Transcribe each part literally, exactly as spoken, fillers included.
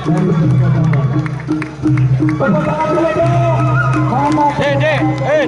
Tepuk tangan dulu dong. Selamat. Dek, dek, eh.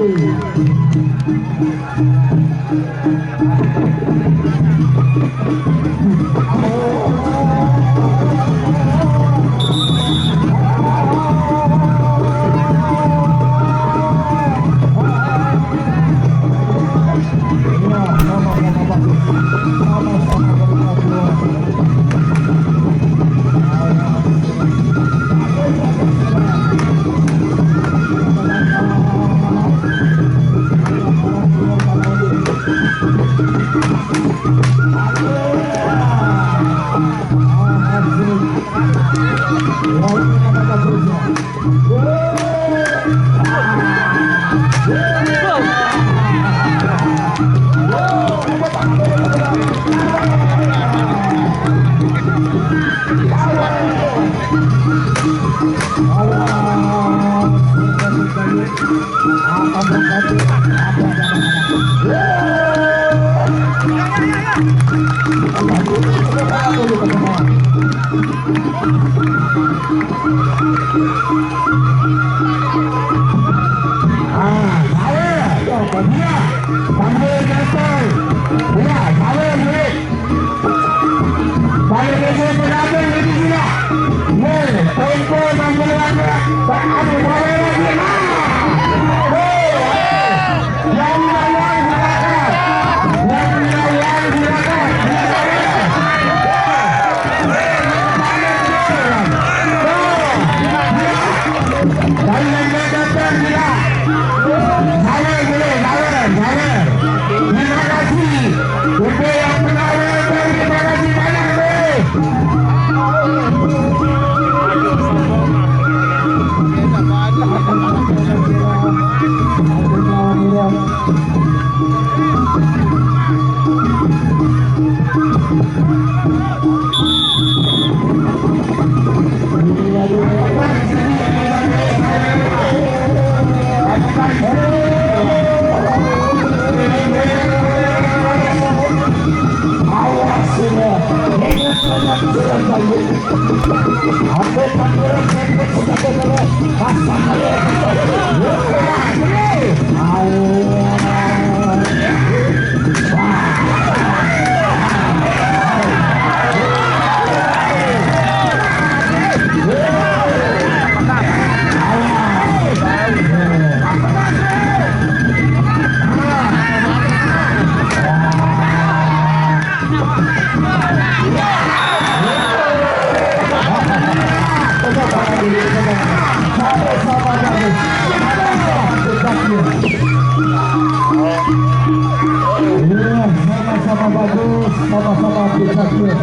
Iya, sama-sama bagus, sama-sama puncaknya.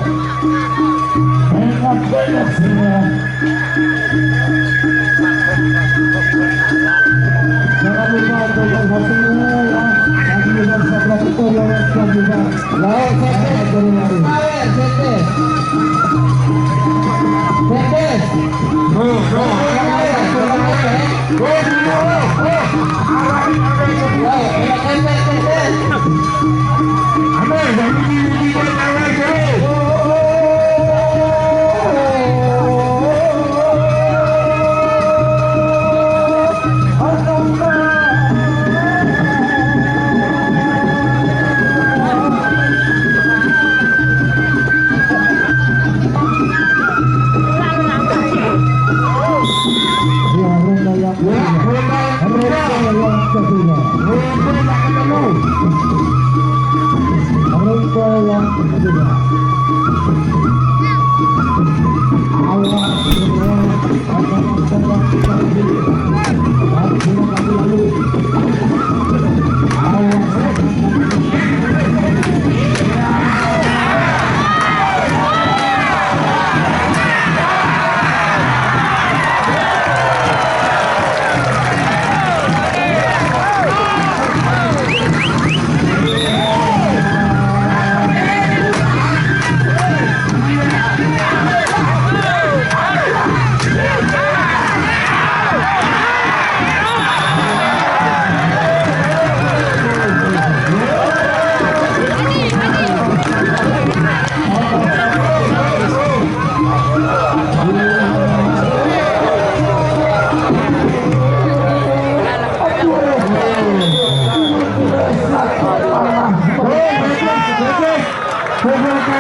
Enak banget semua. Jangan lupa untuk satu ya. Tadi juga saya perhatikan lewat juga. Lawan Sete. Sete. Sete. Bro, bro. Bro, bro. Bro, bro.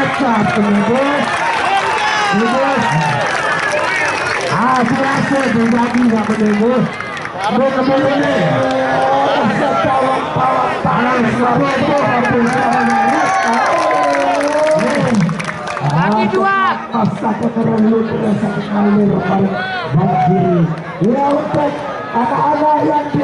Cak penunggu. Penunggu. Ah, biasa terjadi nak penunggu. Penunggu ni. Palang, palang, palang. Lagi dua. Masa keterlaluan terasa mengalir pada Bang Giri. Ya, untuk anak-anak yang di